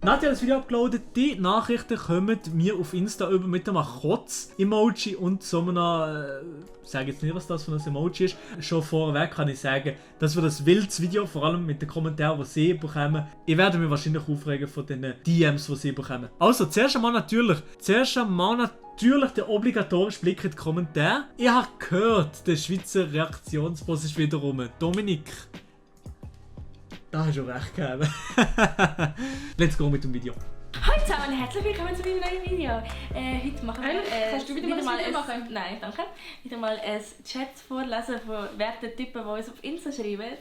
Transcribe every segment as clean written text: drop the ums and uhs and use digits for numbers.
Nadja hat das Video abgeladen. Die Nachrichten kommen mir auf Insta über mit einem Kotz-Emoji und so einer, ich sage jetzt nicht, was das für ein Emoji ist. Schon vorweg kann ich sagen, das wird ein wildes Video, vor allem mit den Kommentaren, die sie bekommen. Ich werde mich wahrscheinlich aufregen von den DMs, die sie bekommen. Also, zuerst einmal natürlich der obligatorische Blick in die Kommentare. Ich habe gehört, der Schweizer Reaktionsboss ist wieder rum. Dominik. Da hast du recht gegeben. Let's go mit dem Video. Hallo zusammen und herzlich willkommen zu meinem neuen Video. Heute machen wir kannst du wieder mal ein Video machen? Nein, danke. Wieder mal ein Chat vorlesen von werten Typen, die uns auf Insta schreiben.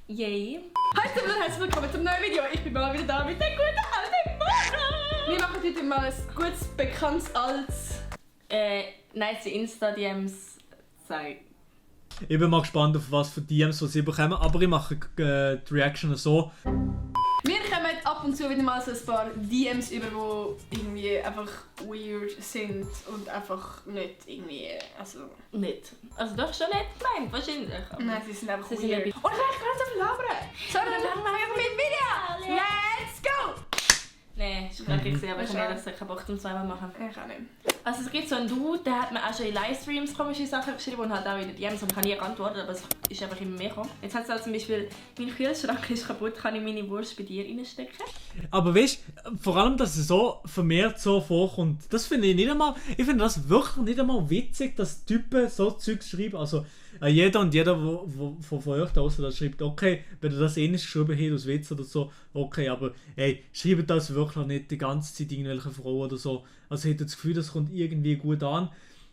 Yay. Hallo zusammen und herzlich willkommen zum neuen Video. Ich bin mal wieder da mit der guten alten Mara. Wir machen heute mal ein gutes, bekanntes, altes... nice Insta-DMs zeigen. Ich bin mal gespannt, auf was für DMs sie bekommen, aber ich mache die Reaction so. Wir kommen ab und zu wieder mal so ein paar DMs über, die irgendwie einfach weird sind und einfach nicht irgendwie, also... Nicht. Also doch schon nicht gemeint, wahrscheinlich. Nein, sie sind einfach Sie sind weird. ein Und ich kann so viel labern. So, dann machen wir einfach mit dem Video. Let's go! Nein, ist klar, ich sehe, aber ich habe keinen Bock zum zweimal machen. Ich auch nicht. Also es gibt so einen Dude, der hat mir auch schon in Livestreams komische Sachen geschrieben und hat auch in den DMs und ich habe nie geantwortet, aber es ist einfach immer mehr gekommen. Jetzt hat es halt zum Beispiel, mein Kühlschrank ist kaputt, kann ich meine Wurst bei dir reinstecken? Aber weißt du, vor allem, dass es so vermehrt so vorkommt, das finde ich nicht einmal, ich finde das wirklich nicht einmal witzig, dass Typen so Zeugs schreiben. Also jeder und jeder, der von euch da draussen das schreibt, okay, wenn ihr das nicht geschrieben habt, aus Witz oder so, okay, aber ey, schreibt das wirklich nicht die ganze Zeit irgendwelche Frauen oder so. Also ich hätte das Gefühl, das kommt irgendwie gut an.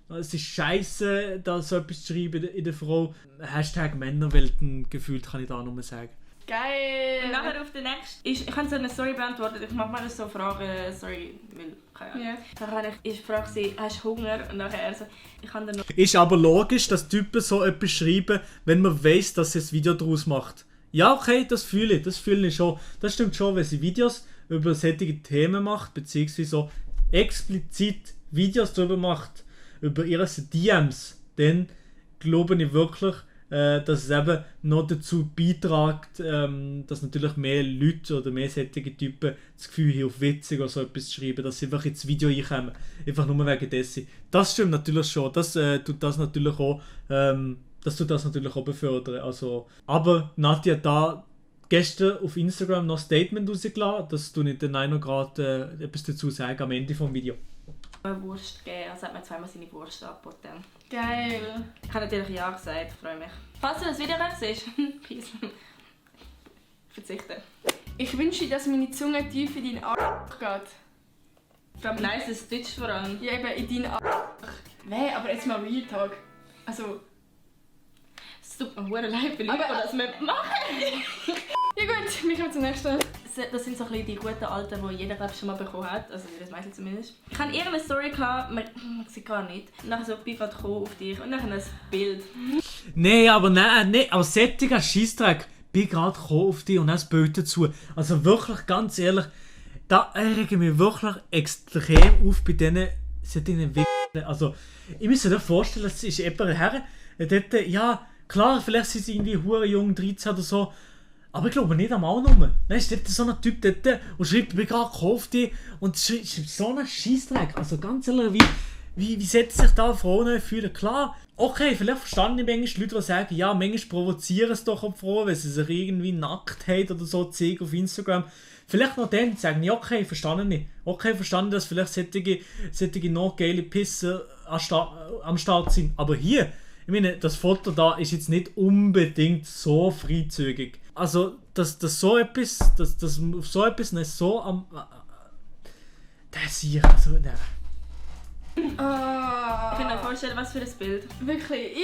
Es ist scheiße, da so etwas zu schreiben in der Frau. Hashtag Männerwelten gefühlt, kann ich da nur sagen. Geil! Und nachher auf den nächsten, ich habe so eine Story beantwortet, ich mache mal so Fragen, sorry, weil, keine Ahnung. Yeah. Dann habe ich frage sie, hast du Hunger? Und nachher er so, ich kann dir noch... Ist aber logisch, dass Typen so etwas schreiben, wenn man weiss, dass sie ein Video daraus macht. Ja, okay, das fühle ich schon. Das stimmt schon, wenn sie Videos über solche Themen macht, beziehungsweise so explizit Videos darüber macht, über ihre DMs, dann glaube ich wirklich, dass es eben noch dazu beiträgt, dass natürlich mehr Leute oder mehr solche Typen das Gefühl haben, auf witzig oder so etwas zu schreiben, dass sie einfach ins Video reinkommen. Einfach nur wegen dessen. Das stimmt natürlich schon. Das tut das natürlich auch befördern. Also, aber Nadja hat da gestern auf Instagram noch ein Statement rausgelassen, dass du nicht den einen gerade etwas dazu sagen am Ende des Videos. Wurst gegeben, also hat mir zweimal seine Wurst angeboten. Geil! Ich habe natürlich ja gesagt, freue mich. Falls du das Video nicht siehst, peace. Verzichten. Ich wünsche, dass meine Zunge tief in deinen Arsch geht. Nice, das Deutsch vor allem. Ja, eben in deinen Arsch. Nein, aber jetzt mal Real Talk. Also... Es tut mir verdammt leid für Leute, Aber- die das nicht machen. Ja gut, wir kommen zum nächsten. Das sind so ein bisschen die guten Alten, die jeder glaub, schon mal bekommen hat. Also das meiste zumindest. Ich hatte irgendeine Story, man sieht gar nicht. Und dann so, ich bin gerade auf dich und dann ein Bild. Nee, aber sättiger Scheissdreck. Bin gerade auf dich und dann das Bild dazu. Also wirklich, ganz ehrlich, da rege ich mich wirklich extrem auf bei diesen Wichsern. Also, ich muss mir vorstellen, es ist jemand her, dort, ja, klar, vielleicht sind sie irgendwie hure jung, 13 oder so, aber ich glaube nicht einmal nur. Dann ist dort so ein Typ dort und schreibt mir gerade auf dich und schreibt so einen Scheissdreck. Also ganz ehrlich, wie sollten sich da Frauen fühlen? Klar, okay, vielleicht verstanden ich manchmal Leute, die sagen, ja, manchmal provozieren es doch auch Frauen, wenn sie sich irgendwie nackt haben oder so zeigen auf Instagram. Vielleicht noch dann sagen, ja, okay, verstanden ich. Okay, verstanden, dass vielleicht solche noch geile Pisse am Start sind. Aber hier, ich meine, das Foto da ist jetzt nicht unbedingt so freizügig. Also, dass so etwas nicht so am... das hier, also, ne. Ich kann mir vorstellen, was für ein Bild. Wirklich.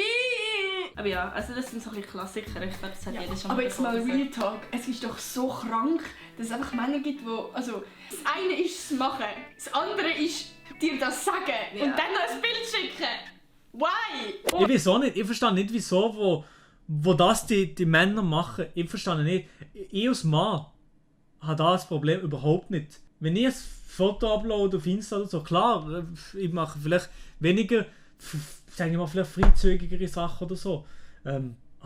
Aber ja, also das sind so ein bisschen Klassiker. Ich glaube, das hat jeder schon mal Aber jetzt mal bekommen. Real Talk. Es ist doch so krank, dass es einfach Männer gibt, die... Also, das eine ist das Machen, das andere ist dir das sagen Ja. und dann noch ein Bild schicken. Why? Ich weiß auch nicht, ich verstehe nicht, wieso, wo das die Männer machen. Ich verstehe nicht. Ich als Mann habe das Problem überhaupt nicht. Wenn ich ein Foto uploade auf Insta oder so, klar, ich mache vielleicht weniger, sagen wir mal, vielleicht freizügigere Sachen oder so.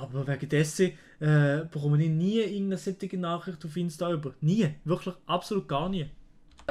Aber wegen dessen bekomme ich nie irgendeine solche Nachricht auf Insta über. Nie. Wirklich absolut gar nie.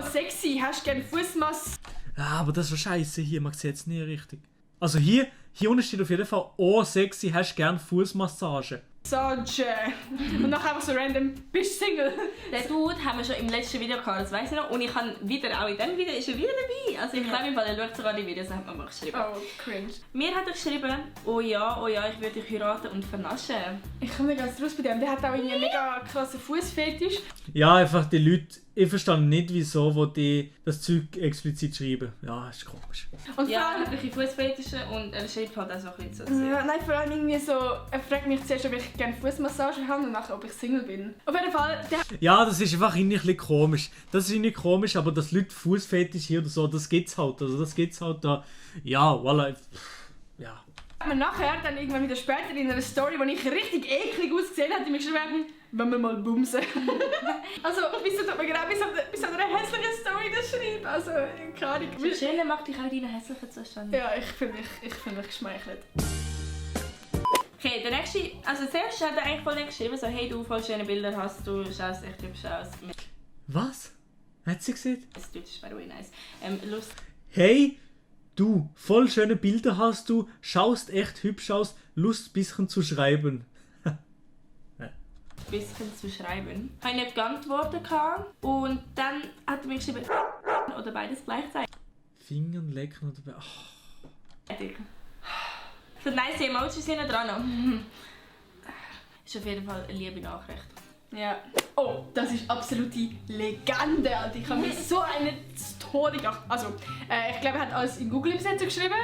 Sexy, hast du gerne Fußmassage? Ja, aber das ist scheiße hier, man sieht es nie richtig. Also hier unten steht auf jeden Fall, oh sexy, hast du gerne Fußmassage. Und nachher einfach so random, bist du Single? Den Dude haben wir schon im letzten Video gehabt, das weiss ich noch. Und ich habe wieder, auch in diesem Video ist er wieder dabei. Also ich glaube, er schaut sogar die Videos, hat man mal geschrieben. Oh, cringe. Mir hat er geschrieben, oh ja, ich würde dich heiraten und vernaschen. Ich komme nicht ganz raus bei dem. Der hat auch irgendwie einen mega krassen Fußfetisch. Ja, einfach die Leute, ich verstehe nicht, wieso wo die das Zeug explizit schreiben. Ja, ist komisch. Und Ja, vor er allem, hat wirklich Fußfetische und er schreibt halt auch so ein bisschen so. ja, nein, vor allem irgendwie so, er fragt mich zuerst, ob ich gerne Fußmassage habe und nachher, ob ich Single bin. Auf jeden Fall, der Ja, das ist einfach irgendwie ein bisschen komisch. Das ist irgendwie komisch, aber dass Leute Fußfetisch hier oder so, das gibt's halt. Also das gibt's halt da. Ja, voilà. Ja. hat mir nachher, dann irgendwann wieder später in einer Story, wo ich richtig eklig ausgesehen habe, mir geschrieben, wenn wir mal bumsen. Also, wieso tut man genau bis an eine hässliche Story das schreiben? Also, keine Ahnung. Schöne macht dich auch in deinen hässlichen Zustand. Ja, ich fühle mich geschmeichelt. Okay, der nächste, also zuerst hat er eigentlich voll geschrieben, so hey du, voll schöne Bilder hast du, schaust echt hübsch aus. Was? Hat sie gesehen? Das ist by the way nice. Lust. Hey, du, voll schöne Bilder hast du, schaust echt hübsch aus, Lust bisschen zu schreiben. Bisschen zu schreiben. Ich habe nicht geantwortet und dann hat er mir geschrieben, oder beides gleichzeitig. Fingern lecken oder... Oh. So nice Emojis hinten dran. Ist auf jeden Fall eine liebe Nachricht. Ja. Oh, das ist absolute Legende, Alter. Ich habe mir so eine Story gemacht. Also, ich glaube, er hat alles in Google-Übersetzung geschrieben.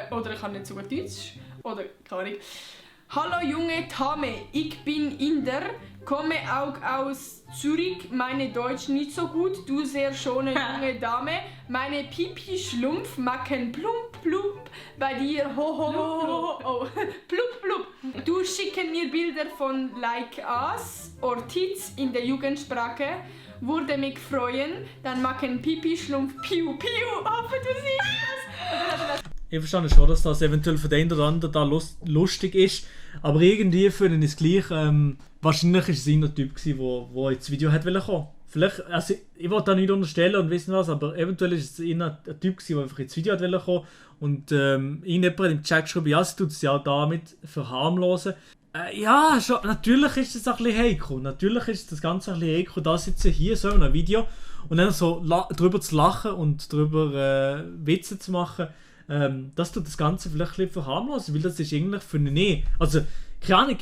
Oder ich kann nicht so gut Deutsch. Oder, keine Ahnung. Hallo junge Dame, ich bin Inder, komme auch aus Zürich, meine Deutsch nicht so gut, du sehr schöne junge Dame, meine Pipi Schlumpf machen plump plump bei dir, ho ho ho ho, oh, plump plump. Du schicken mir Bilder von Like Us or Tits in der Jugendsprache, würde mich freuen, dann machen Pipi Schlumpf piu piu, hoffe du siehst das. Ich verstehe schon, dass das eventuell für den oder anderen da lustig ist, aber irgendwie finde ich es gleich, wahrscheinlich war es ein Typ, der ins Video hat kommen. Vielleicht, also ich wollte da nicht unterstellen und wissen was, aber eventuell war es ein Typ, der einfach ins Video hat kommen und irgendjemand hat im Chat geschrieben, ja, sie tut es ja damit verharmlosen. Ja, schon, natürlich ist das ein bisschen heikel, natürlich ist das Ganze ein bisschen heikel, da sitzen hier so in einem Video und dann so drüber zu lachen und drüber Witze zu machen. Das tut das Ganze vielleicht ein bisschen verharmlosen, weil das ist eigentlich für eine Nähe. Also, keine Ahnung,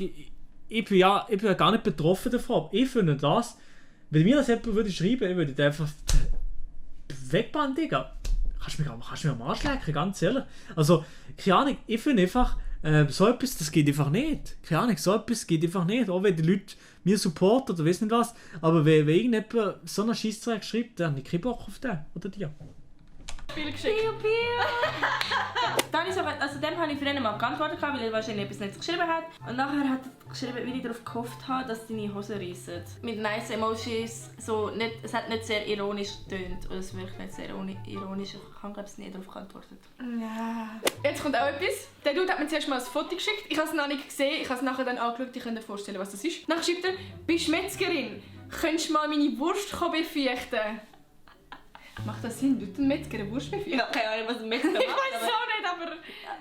ich bin ja gar nicht betroffen davon. Ich finde das, wenn mir das jemand würde schreiben, ich würde einfach wegbannen, Digga. Kannst du mir am Arsch lecken, ganz ehrlich. Also, keine Ahnung, ich finde einfach, so etwas, das geht einfach nicht. Keine Ahnung, so etwas geht einfach nicht. Auch wenn die Leute mir supporten oder wissen nicht was, aber wenn irgendjemand so einen Scheissdreck schreibt, dann habe ich keinen Bock auf den oder die. Spiel geschickt. Piu, piu. Dann ist aber, also dem habe ich früher mal geantwortet, weil er wahrscheinlich etwas nicht geschrieben hat. Und nachher hat er geschrieben, wie ich darauf gehofft habe, dass deine Hose reissen. Mit nice Emojis, so nicht, es hat nicht sehr ironisch getönt. Oder es wirkt nicht sehr ironisch. Ich habe, glaube ich, nie darauf geantwortet. Ja. Jetzt kommt auch etwas. Der Dude hat mir zuerst mal ein Foto geschickt. Ich habe es noch nicht gesehen. Ich habe es nachher dann angeschaut. Ich kann mir vorstellen, was das ist. Nachher schreibt er, bist du Metzgerin? Könntest du mal meine Wurst befeuchten? Macht das Sinn? Tut ein Metzger eine Wurst befeuchten? Ja, keine Ahnung, was ein Metzger macht. Ich weiß es auch nicht, aber...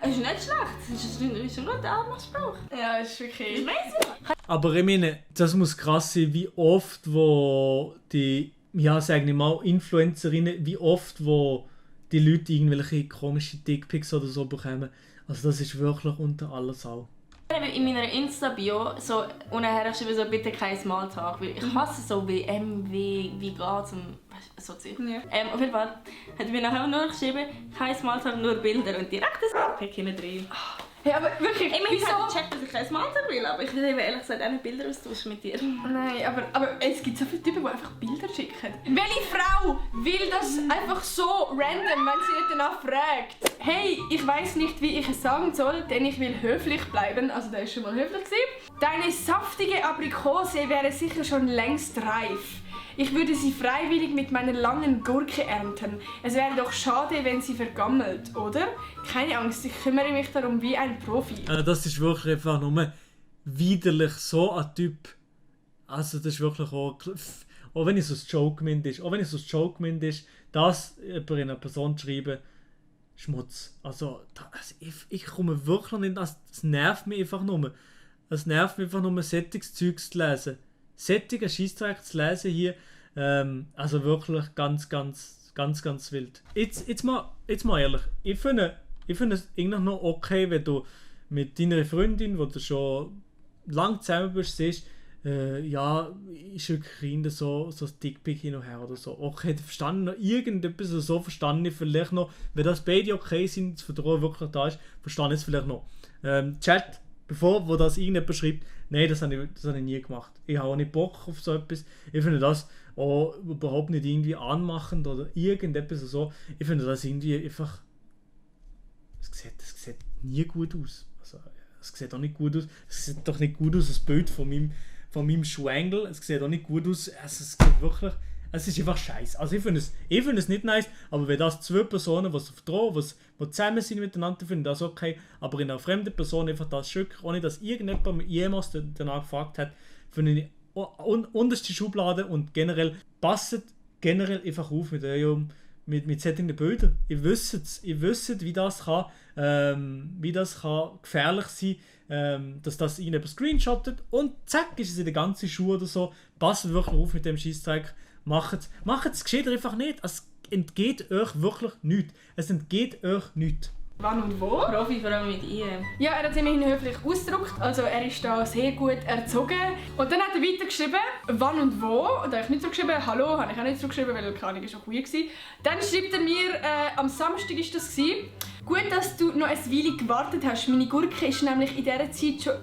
Es ist nicht schlecht. Es ist ein guter Anmachspruch. Ja, ist wirklich... Aber ich meine, das muss krass sein, wie oft wo die, ja sagen wir mal, Influencerinnen, wie oft wo die Leute irgendwelche komischen Dickpics oder so bekommen. Also das ist wirklich unter aller Sau. In meiner Insta-Bio so unten geschrieben, so bitte kein Smalltalk, weil ich hasse so wie wie geht's so Zeug. Ja. Auf jeden Fall hat er mir nachher nur geschrieben, kein Smalltalk, nur Bilder und direkt das Pick hinten drin. Hey, aber wirklich, Ich meine, ich wieso? habe gecheckt, dass ich kein Smalltalk will, aber ich will eben ehrlich gesagt auch nicht Bilder austauschen mit dir. Nein, aber es gibt so viele Typen, die einfach Bilder schicken. Welche Frau will das einfach so random, wenn sie nicht danach fragt? Hey, ich weiß nicht, wie ich es sagen soll, denn ich will höflich bleiben. Also der ist schon mal höflich gewesen. Deine saftige Aprikose wäre sicher schon längst reif. Ich würde sie freiwillig mit meiner langen Gurke ernten. Es wäre doch schade, wenn sie vergammelt, oder? Keine Angst, ich kümmere mich darum wie ein Profi. Das ist wirklich einfach nur widerlich, so ein Typ. Also das ist wirklich auch wenn es so ein Joke gemeint ist, das über eine Person zu schreiben, Schmutz. Also ich komme wirklich nicht, das nervt mich einfach nur. Es nervt mich einfach nur, solches Zeugs zu lesen. Solche Scheissdreck zu lesen hier, also wirklich ganz wild. Jetzt mal ehrlich, ich finde es eigentlich noch okay, wenn du mit deiner Freundin, die du schon lange zusammen bist, siehst, ja, ich schicke Kinder so ein Dickpick hin und her oder so. Okay, verstanden noch irgendetwas oder so, verstanden ich vielleicht noch, wenn das beide okay sind, das Vertrauen wirklich da ist, verstanden ich es vielleicht noch. Chat, wo das irgendjemand schreibt, nein, das habe ich nie gemacht. Ich habe auch nicht Bock auf so etwas. Ich finde das auch überhaupt nicht irgendwie anmachend oder irgendetwas oder so. Ich finde das irgendwie einfach, das sieht nie gut aus. Also, es sieht auch nicht gut aus. Es sieht doch nicht gut aus, das Bild von meinem Schwengel. Es sieht auch nicht gut aus. Also, es sieht wirklich, es ist einfach scheiße. Also ich finde es nicht nice, aber wenn das zwei Personen, die vertrauen, die zusammen sind miteinander, finde ich das okay. Aber in einer fremden Person einfach das schicken, ohne dass irgendjemand jemals danach gefragt hat, finde ich unterste Schublade und generell passt einfach auf mit solchen Bildern. Ihr wisst, wie das kann gefährlich sein, dass das irgendjemand screenshottet und zack, ist es in der ganzen Schuhe oder so. Passt wirklich auf mit dem Scheissdreck. Macht es geschieht einfach nicht. Es entgeht euch wirklich nichts. Es entgeht euch nichts. Wann und wo? Profi, vor allem mit ihr. Ja, er hat sich immerhin höflich ausgedrückt, also er ist da sehr gut erzogen. Und dann hat er weitergeschrieben, wann und wo. Und da habe ich nicht zurückgeschrieben, hallo, habe ich auch nicht zurückgeschrieben, weil keine Ahnung, ist auch weird gewesen. Dann schreibt er mir, am Samstag war das gewesen. Gut, dass du noch eine Weile gewartet hast. Meine Gurke ist nämlich in dieser Zeit schon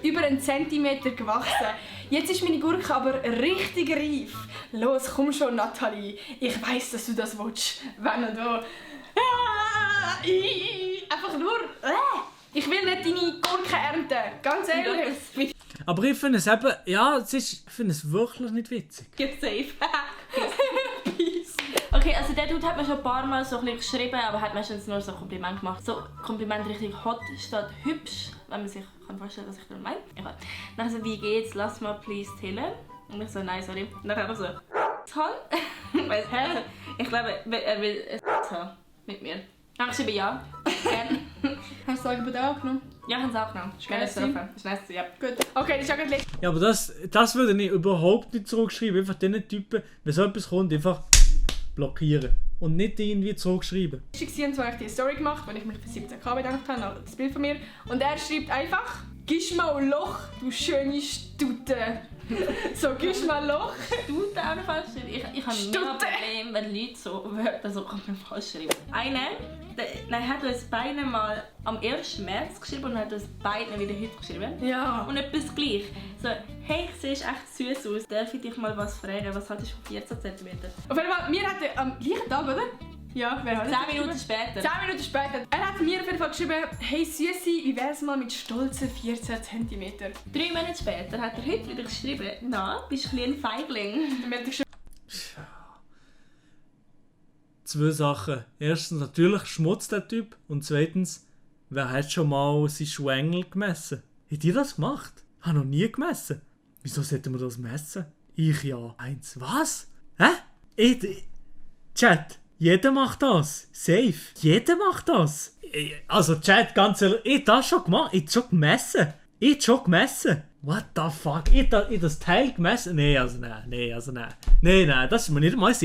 über 1 Zentimeter gewachsen. Jetzt ist meine Gurke aber richtig reif. Los, komm schon, Nathalie. Ich weiss, dass du das willst. Wenn und wo. Einfach nur. Ich will nicht deine Gurke ernten. Ganz ehrlich. Aber ich finde es eben, ja, ich finde es wirklich nicht witzig. Get safe. Peace. Okay, also der Dude hat mir schon ein paar Mal so ein bisschen geschrieben, aber hat meistens nur so ein Kompliment gemacht. So Kompliment richtig hot statt hübsch, wenn man sich vorstellen kann, was ich damit meine. Ja. Dann so, wie geht's? Lass mal please tillen. Und ich so, nein, sorry. Und dann einfach so, toll. Weißt du, also, ich glaube, er will es haben mit mir. Dann habe ich geschrieben, ja. Hast du das Angebot auch genommen? Ja, ich habe es auch genommen. Ist nice, ja. Gut. Okay, das ist ja gerade lecker. Ja, aber das würde ich überhaupt nicht zurückschreiben. Einfach diesen Typen, wenn so etwas kommt, einfach blockieren. Und nicht irgendwie zurückschreiben. Ich habe zwar die Story gemacht, weil ich mich für 17k bedankt habe, nach das Bild von mir. Und er schreibt einfach, «Gisch mal ein Loch, du schöne Stute.» So, «Gisch mal ein Loch.» Stute auch noch falsch schreiben. Ich habe nie ein Problem, wenn Leute so Wörter so falsch schreiben. Der hat uns beide mal am 1. März geschrieben und hat uns beide wieder heute geschrieben. Ja. Und etwas gleich. So, «Hey, ich sehe echt süß aus. Darf ich dich mal was fragen? Was haltest du von 14 cm?» Auf jeden Fall, mir hat er am gleichen Tag, oder? Ja, wer hat 10 Minuten später. 10 Minuten später. Er hat mir auf jeden Fall geschrieben, «Hey Süßi, wie wär's mal mit stolzen 14 cm?» 3 Monate später hat er heute wieder geschrieben, «Na, bist du ein Feigling?» Zwei Sachen. Erstens, natürlich schmutzt der Typ. Und zweitens, wer hat schon mal seinen Schwengel gemessen? Hat ihr das gemacht? Ich habe noch nie gemessen. Wieso sollte man das messen? Ich ja. 1. Was? Hä? Chat. Jeder macht das. Safe. Jeder macht das. Also Chat, ganz ehrlich, ich habe das schon gemacht. Ich habe schon gemessen. What the fuck? Ich das Teil gemessen? Nein, das ist mir nicht mal in den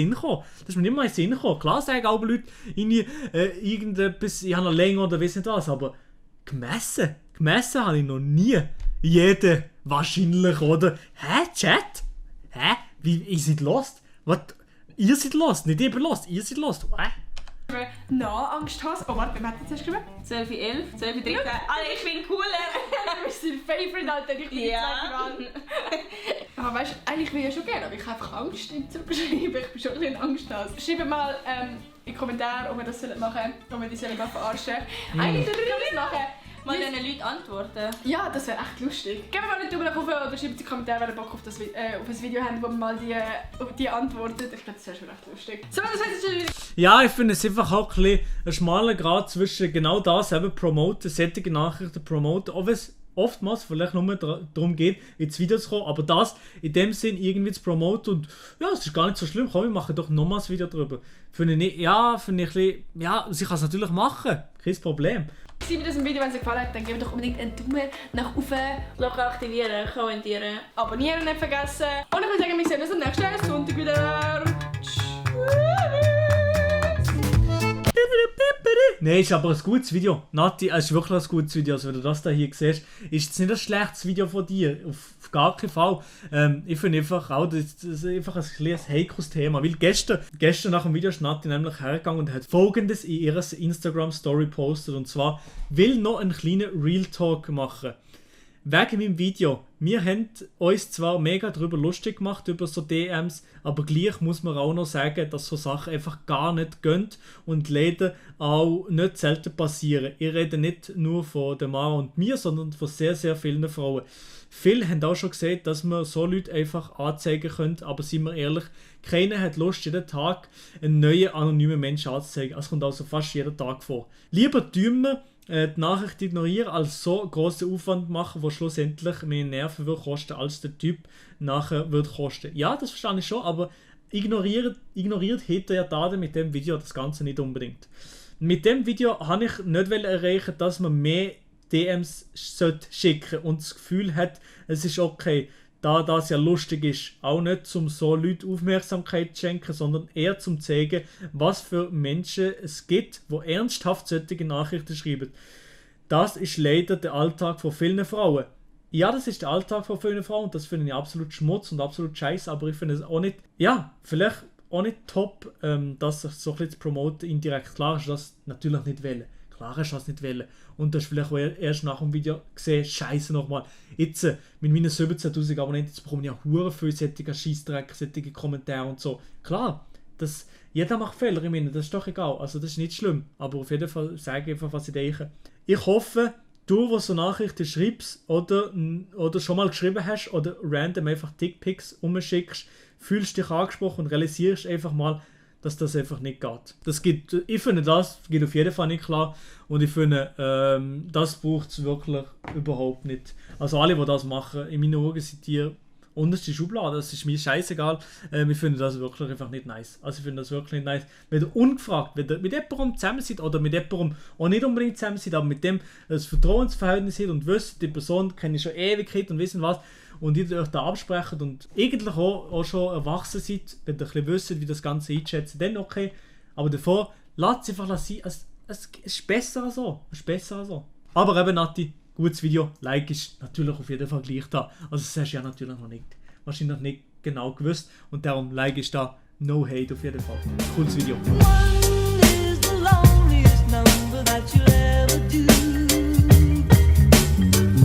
Sinn gekommen. Klar sagen alle Leute irgendetwas, ich habe noch länger oder weiss nicht was, aber gemessen habe ich noch nie. Jeder wahrscheinlich, oder? Hä, Chat? Hä? Wie, ihr seid lost? What? Ihr seid lost, nicht eben lost, ihr seid lost. Na, Angst hast. Oh, warte, wer hat das geschrieben? 12.11, 12.13. Alter, ich bin cooler! Du bist dein Favorite, Alter. Ich bin die zweite Wahl. Aber weißt du, eigentlich will ich ja schon gerne, aber ich habe einfach Angst, nicht zurückschreiben. Ich bin schon ein bisschen Angsthase. Schreibt mal in die Kommentare, ob wir das machen sollen, ob wir die selber verarschen. Eigentlich würde ich das machen. Mal diesen Leuten antworten. Ja, das wäre echt lustig. Geben wir mal einen Daumen nach oben oder schreibt in die Kommentare, wenn ihr Bock auf ein Video habt, wo wir mal die antwortet. Ich glaube, das wäre schon echt lustig. So, das heißt schon wieder. Ja, ich finde es einfach auch ein schmaler Grad zwischen genau das, eben promoten, solche Nachrichten promoten, auch wenn es oftmals vielleicht nur darum geht, ins Video zu kommen, aber das in dem Sinn irgendwie zu promoten und ja, es ist gar nicht so schlimm, komm, wir machen doch nochmals ein Video darüber. Finde ich, finde ich ein bisschen, ja, sie kann es natürlich machen, kein Problem. Mit diesem Video, wenn es euch gefallen hat, dann gebt doch unbedingt einen Daumen nach oben. Glocke aktivieren, kommentieren. Abonnieren nicht vergessen. Und ich würde sagen, wir sehen uns am nächsten Sonntag wieder. Nein, ist aber ein gutes Video. Nati, es ist wirklich ein gutes Video. Also wenn du das hier siehst, ist es nicht ein schlechtes Video von dir. Auf gar keinen Fall. Ich finde einfach auch, das ist einfach ein kleines heikles Thema. Weil gestern nach dem Video ist Nati nämlich hergegangen und hat Folgendes in ihrer Instagram-Story gepostet. Und zwar, will noch einen kleinen Real Talk machen. Wegen meinem Video. Wir haben uns zwar mega darüber lustig gemacht, über so DMs, aber gleich muss man auch noch sagen, dass so Sachen einfach gar nicht gehen und leider auch nicht selten passieren. Ich rede nicht nur von der Mara und mir, sondern von sehr, sehr vielen Frauen. Viele haben auch schon gesehen, dass man so Leute einfach anzeigen können, aber seien wir ehrlich, keiner hat Lust, jeden Tag einen neuen anonymen Menschen anzuzeigen. Es kommt also fast jeden Tag vor. Lieber tun wir die Nachricht ignorieren, als so grossen Aufwand machen, der schlussendlich mehr Nerven wird kosten, als der Typ nachher wird kosten. Ja, das verstehe ich schon, aber ignoriert hätte ja da mit dem Video das Ganze nicht unbedingt. Mit dem Video habe ich nicht erreichen, dass man mehr DMs schicken und das Gefühl hat, es ist okay, da das ja lustig ist, auch nicht um so Leuten Aufmerksamkeit zu schenken, sondern eher zum zeigen, was für Menschen es gibt, die ernsthaft solche Nachrichten schreiben. Das ist leider der Alltag von vielen Frauen. Ja, das ist der Alltag von vielen Frauen und das finde ich absolut Schmutz und absolut scheiße, aber ich finde es auch nicht, ja, vielleicht auch nicht top, das so ein bisschen zu promoten indirekt. Klar ist das natürlich nicht wollen. Klar hast du das nicht wollen. Und du hast vielleicht auch erst nach dem Video gesehen, scheiße nochmal. Jetzt, mit meinen 17'000 Abonnenten, jetzt bekomme ich ja hure viele solche Scheissdreck, solche Kommentare und so. Klar, jeder macht Fehler, ich meine, das ist doch egal. Also das ist nicht schlimm. Aber auf jeden Fall sage ich einfach, was ich denke. Ich hoffe, du, der so Nachrichten schreibst oder schon mal geschrieben hast oder random einfach Dickpics umschickst, fühlst dich angesprochen und realisierst einfach mal, dass das einfach nicht geht. Ich finde, das geht auf jeden Fall nicht klar und ich finde, das braucht es wirklich überhaupt nicht. Also alle, die das machen, in meinen Augen sind die unterste Schublade, das ist mir scheißegal. Ich finde das wirklich einfach nicht nice. Also ich finde das wirklich nicht nice. Wenn ihr ungefragt, wenn ihr mit jemandem zusammen seid oder mit jemandem auch nicht unbedingt zusammen seid, aber mit dem ein Vertrauensverhältnis habt und wisst, die Person kenne ich schon Ewigkeit und wissen was, und ihr euch da absprecht und eigentlich auch schon erwachsen seid, wenn ihr ein bisschen wisst, wie das Ganze einschätzen, dann okay. Aber davor, lasst es einfach sein. Es ist besser so. Es ist besser so. Aber eben, Nati, gutes Video. Like ist natürlich auf jeden Fall gleich da. Also das hast du ja natürlich noch nicht. Wahrscheinlich noch nicht genau gewusst. Und darum, Like ist da. No hate auf jeden Fall. Cooles Video.